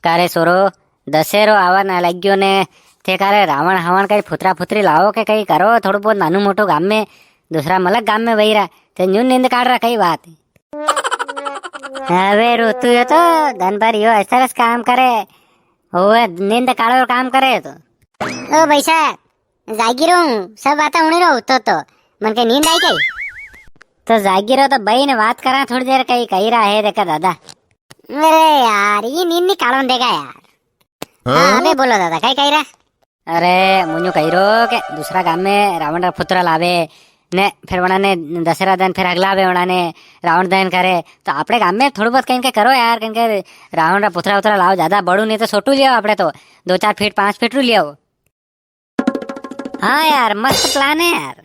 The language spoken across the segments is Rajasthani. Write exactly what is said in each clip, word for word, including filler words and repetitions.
कारे सोरो, दशहरो आवा ना लग्यो ने, थे कारे रावण हवण कई फुतरा फुतरी लावो के कई करो, थोड़ो बहुत नानू मोटो गाम में, दूसरा मलक गाम में वई रा, थे न्यू नींद काढ़ रा, कई बात है? अबे रोतू यो तो दन भर यो ऐसा रस काम करे, ओए नींद काढ़ो काम करे तो। ओ भाई साहब, जागी रो हूँ, सब बातें हुणी रो तो, तो मन के नींद आई गई। तो जागी रो तो बई ने बात करा थोड़ी देर, कई कही रहा है देखा दादा। अरे यार, ये नींद नहीं काढ़न देगा यार। हाँ, हाँ? अबे बोलो दादा, कई कही रहा? अरे, मुन्यू कही रो के दूसरा गाम में रावण रा पुतरा लावे, ने फिर वणा ने दशहरा दन फिर अगला आवे वणा ने रावण दहन करे, तो आपणे गाम में थोड़ा बहुत कहीं के करो यार, कहीं के रावण रा पुतरा उतरा लाओ, ज्यादा बड़ू नहीं तो छोटू लियाओ आपणे तो, दो चार फीट, पाँच फीट रू लियाओ। हाँ यार, मस्त plan है यार।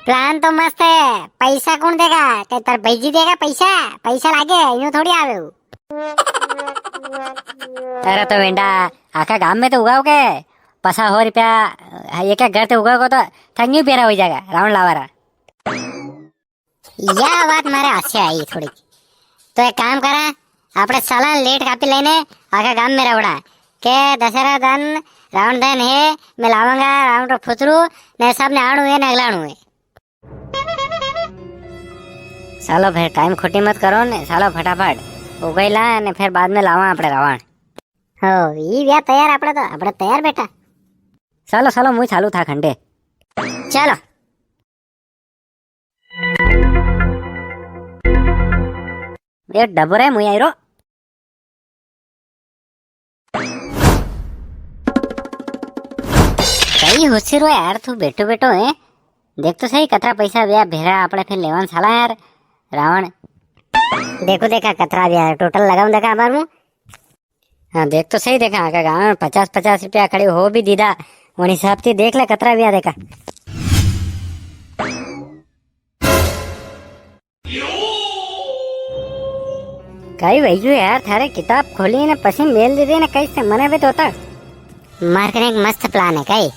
Plan तो मस्त है, पैसा कौन देगा? के तार भाईजी देगा पैसा? पैसा लागे, यूं थोड़ी आवे वो। अरे तो वेंडा, आखा गाम में तो उगाओ के, पसा हो रुपया, एक एक घर ते उगाओ को तो थंगी पेरा हो जाएगा, रावण लावारा। या बात मारे हास्य आई थोड़ी। तो एक काम करा, आपणे साला लेट कापी लेने आखा गाम में रवड़ा के दशहरा दन रावण दहन है, मैं लावांगा रावण रो पुतरू, ने सब ने आणू है ने अगलाणू है। सालो फिर टाइम खोटी मत करो ने, सालो फटाफट उगई ला ने फिर बाद में लावा आपणे रावण। हो, ई व्या तैयार आपणे तो, आपणे तैयार बेटा। सालो, सालो, मुई चालू था खंडे। चलो। ए डबो रे, मुई आई रो। कई होशियार हो यार, तू बेटो बेटो है। देख तो सही, कतरा पैसा व्या भेरा आपणे फिर लेवान साला यार, रावण। देखो देखा, कतरा व्या, total लगाऊं देखा अबार मुं। हाँ, देख तो सही, देखा, आखा गांव में पचास पचास रुपया खड़े हो भी दीदा, उन हिसाब से देख ले, कतरा व्या देखा। कई वई गयो यार, थारे किताब खोली ने पसी मेल दे दे ने, कई से मने भी तो होता। मार कने एक मस्त plan है, कई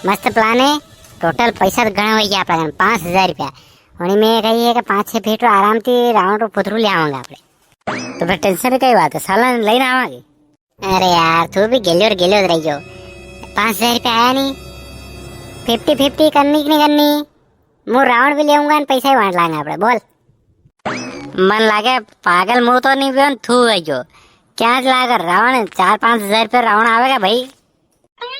मस्त plan है। Total पैसा तो घणा हो गया आपणे कने, पाँच हजार रुपया। उनी में कही है कि पाँच छह फीट रो आराम थी रावण रो पुतरू ले आवांगा आपणे। तो फिर tension की कई बात है, साला ने लेने आवांगे। अरे यार, तू भी गेलियो रे गेलियो रह गयो। पाँच हजार रुपया आया नी, fifty fifty करनी कि नी करनी? मुं रावण भी लेऊंगा ने पैसा ही बांट लांगा आपणे, बोल। मन लागे पागल, मुं तो नी पियो, तू है जो। क्या लागे रावण, चार पाँच हजार रुपया रावण आवेगा भाई?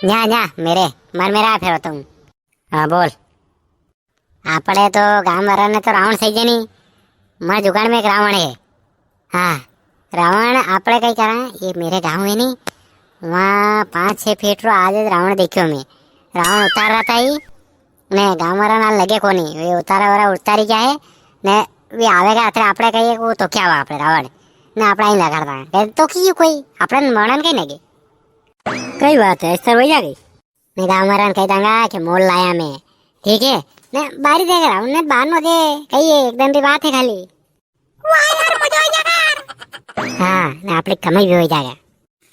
न्या, न्या, मेरे, मार मेरा फेरो तुम। हाँ, बोल। आपणे तो गांव वाला ने तो रावण सही जे नी, मारे जुगाड़ में एक रावण है। हाँ, रावण आपणे कई करा, ये मेरे गांव है नी, वहाँ पाँच छह फीट रो आज रावण देखियो मैं। रावण उतार रहा था ही, ने गांव वाला नाल लगे कोनी, वे उतारा वाला उतारी गया है, ने वे आवेगा अतरे आपणे कहिए को तो क्या हुआ आपणे रावण, ने आपणे ही लगा था, तो की कोई आपणे मरण के नगे। कई बात है, ऐसा वही आ गई। ने गांव वाला ने कह दांगा कि मोल लाया मैं, ठीक है? ने बारी देख रहा हूँ, ने बानो दे, कही है, एक दिन री बात है खाली। वाह यार, मजा आ जाएगा यार। हाँ, ने आपणी कमाई भी हो जाएगा।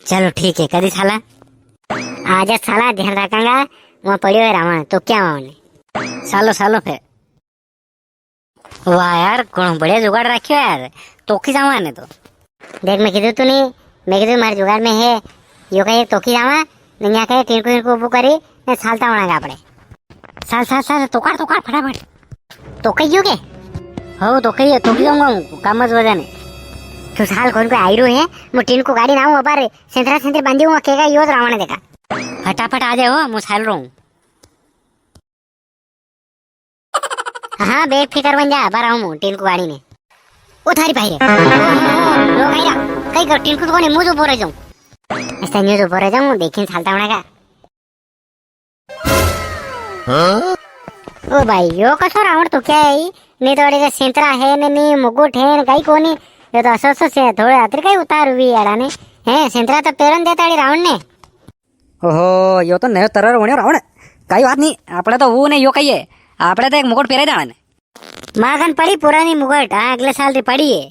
चलो ठीक है, कदी साला? आज साला ध्यान रखांगा, वहाँ पड़ियो है रावण, तो क्या हुआ उन्हें? सालो, सालो फिर। वाह यार, घणो बढ़िया जुगाड़ राख्यो यार, तोकी जावा ने तो। देख, मैं कीधु तू नी, मैं कीधु मारे जुगाड़ में है, यो कहे तोकी जावा, ने यहाँ कहे टीनको टीनको ऊभो करी, ने सालता होना आपणे। साल, साल, साल, तोकाड़, तोकाड़, फटाफट। तोकई गयो के? हो, तोकई, तोकी जाऊंगा हूँ, काम मत वजह ने। तू साल कौन को आई रो है, मैं टीनको गाड़ी ना हूँ, अबार सेंतरा सेंतरी बांधी हूँ, केगा यो रावण देखा। फटाफट आ जाओ, मैं साल रो हूँ। हाँ, बेफिकर बन जा, अबार आऊं हूँ टीनको गाड़ी ने। ओ थारी भाई रे। ओ, ओ, ओ, लो भाई रा, कई कर टीनको तो कोने मुंह जो बोरे जाऊं। ऐसा न्यू जो बोरे जाऊं, देखिन सालता होना का। हाँ? ओ भाई, यो कसो रावण तो क्या है ई? नी तो अड़े सेंतरा है, ने नी मुकुट है, ने कई कोनी। यो तो असो असो से थोड़े अतर कई उतार हुई अड़ा ने। हैं, सेंतरा तो पेरन देता अड़ी रावण ने। ओहो, यो तो नयो तरह रो बण्यो रावण। कई बात नी, आपणे तो वो ने यो कहिए, आपणे तो एक मुकुट पेराई दाणा ने। मागन पड़ी पुरानी मुकुट, हाँ, अगले साल री पड़ी है।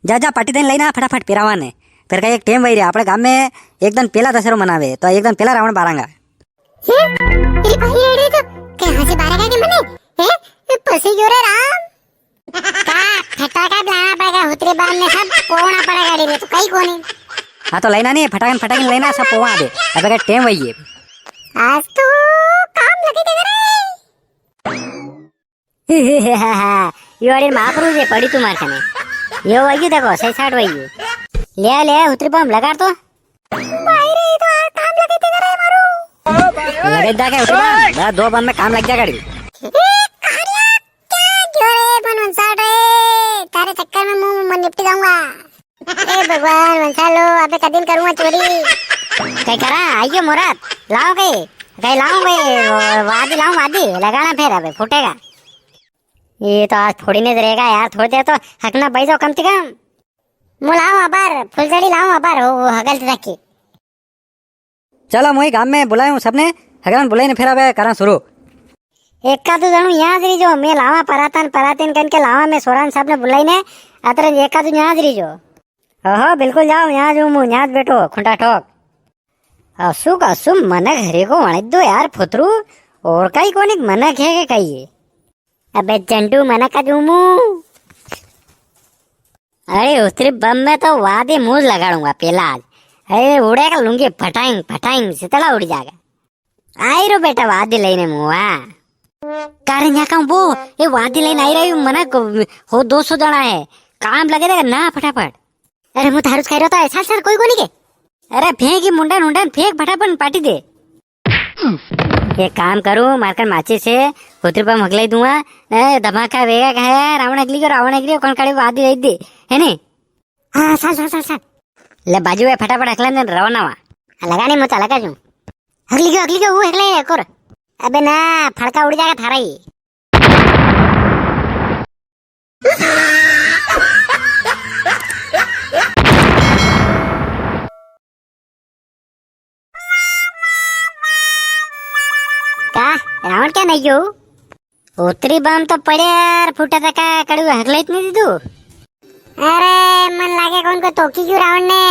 जा, जा, पाटी देन लई ना फटाफट पेरावा ने। फिर कई एक टेम वई रे, आपणे गाम में एक दिन पेला दशहरो मनावे, तो एक दिन पेला रावण बारांगा। हैं? तेरी भाई एड़ी तो कहाँ से बारांगा के मने? हैं? ये पसी क्यों रे राम? का फटाका लाना पड़ेगा, हुतरे बाद में सब कोना पड़ेगा रे, तो कई कोनी। हाँ तो लेना नी, फटाकन फटाकन लेना, सब पोवा अबे। अबे का टेम वई है। आज तो काम लगे दे रे। यो अरे महाप्रभु जे पड़ी तुम्हार कने। यो वई देखो, सही साठ वई। ले ले, हुतरी बम लगा तो। भाई रे, तो आज काम लगे दे रे मारू। लगे दा के हुतरी बम, बस दो बम में काम लग जाएगा। ए, कारिया, क्या क्यों रे, मन मनसाट रे? तारे चक्कर में मुंह, मुंह निपट जाऊंगा। ए भगवान, मनसा लो, अबे कदिन करूंगा चोरी। कई करा, आइयो मुराद, लाओ कई, कई लाओ कई, वादी लाओ वादी, लगाना फेर अबे, फूटेगा। ये तो आज फोड़ी ने रहेगा यार, थोड़ी देर तो हकना बई जाओ कम से कम। मु लाऊं अबार, फुलझड़ी लाऊं अबार, वो, वो हगल तक की। चलो, मुई गाम में बुलाऊं सबने, हगरान बुलाई ने फेर अबे करा शुरू। एकादू जणू यां ज रहीजो, मैं लावा परातन, परातीन कन के लावा मैं सोरान सबने बुलाई ने, अतरे एकादू यां ज रहीजो। ओहो, बिल्कुल जाओ, यां ज हूं मु, यां ज बैठो, खुंटा ठोक। असु का असु मनक हरे को वणे दो यार फुतरू, और कई कोनी मनक है के कई है? अबे झंडू मनक का जूमू। अरे उतरी बम में तो वादी मुंह लगाड़ूंगा पेला आज। अरे उड़ेगा लुंगी फटाइंग फटाइंग सितड़ा उड़ जाएगा। आई रो बेटा वादी लेने मुआ। कारण यहाँ का वो, ये वादी लेने आई रही मनक हो दो सौ जणा है। काम लगे देगा ना फटाफट। अरे मु थारू खाई रहा था, साल साल कोई कोनी के। अरे फेंक ही मुंडन उंडन फेंक फटाफट पाटी दे। एक काम करूं, मारकर माचिस से होतरी पर हगलाई दूंगा। ए, धमाका वेगा का है, रावण हगली गयो, रावण हगली गयो, कौन काढ़े आधी रही दे, है नी? हाँ, साल, साल, साल, साल। ले बाजू है, फटाफट हगला ने रवाना हुआ। हाँ, लगा नहीं, मुझे लगा जूं। हगली गयो, हगली गयो, वो हगला है एक और। अबे ना, फड़का उड़ जाएगा थारा ही। का रावण क्या नहीं गयो? उतरी बम तो पड़े यार, फूटा तका कड़ू हगले इतनी दी तू। अरे मन लागे कौन को तोकी क्यों रावण ने?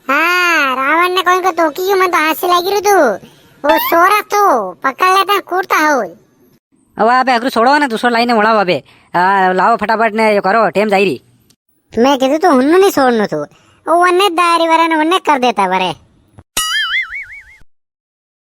हाँ, रावण ने कौन को तोकी क्यों, मन तो हाथ से लागी रू तू। वो सोरा तो पकड़ लेता कुर्ता हो। अब आप हगरू छोड़ो ना, दूसरो लाइन में उड़ाओ अबे। आ, लाओ फटाफट ने यो करो, टेम जाई री। मैं कीधु तो हुन्नु नी छोड़नु थू। ओ वन्ने दारी वरे ने वन्ने कर देता वरे।